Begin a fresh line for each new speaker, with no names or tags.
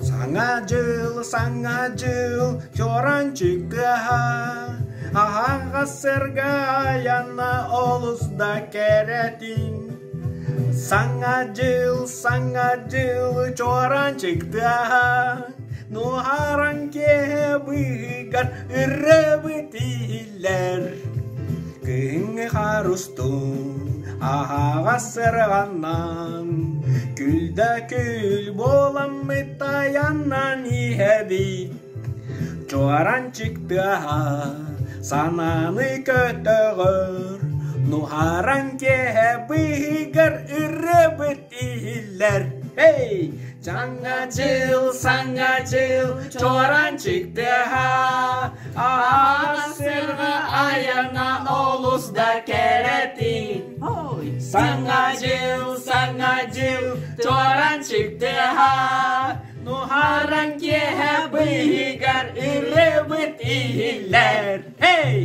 Саҥа дьыл, саҥа дьыл, чуораанчык тыаһа, аһаҕас сырга айана олус да кэрэтин. Саҥа дьыл, саҥа дьыл, чуораанчык тыаһа, нуһараҥ киэһэ быыһыгар ырыабыт иһиллэр. Күһүҥҥү харустун аһаҕас сырҕаннан, күл да күл буоламмыт тайаннан иһэбит. Чуораанчык тыаһа санааны көтөҕөр, нуһараҥ киэһэ быыһыгар ырыабыт иһиллэр. Эй! Саҥа дьыл, саҥа дьыл, чуораанчык тыаһа, Аһаҕас айана олус да кэрэтин. Саҥа дьыл, саҥа дьыл, чуораанчык тыаһа, Нуһараҥ киэһэ быыһыгар ырыабыт иһиллэр. Эй!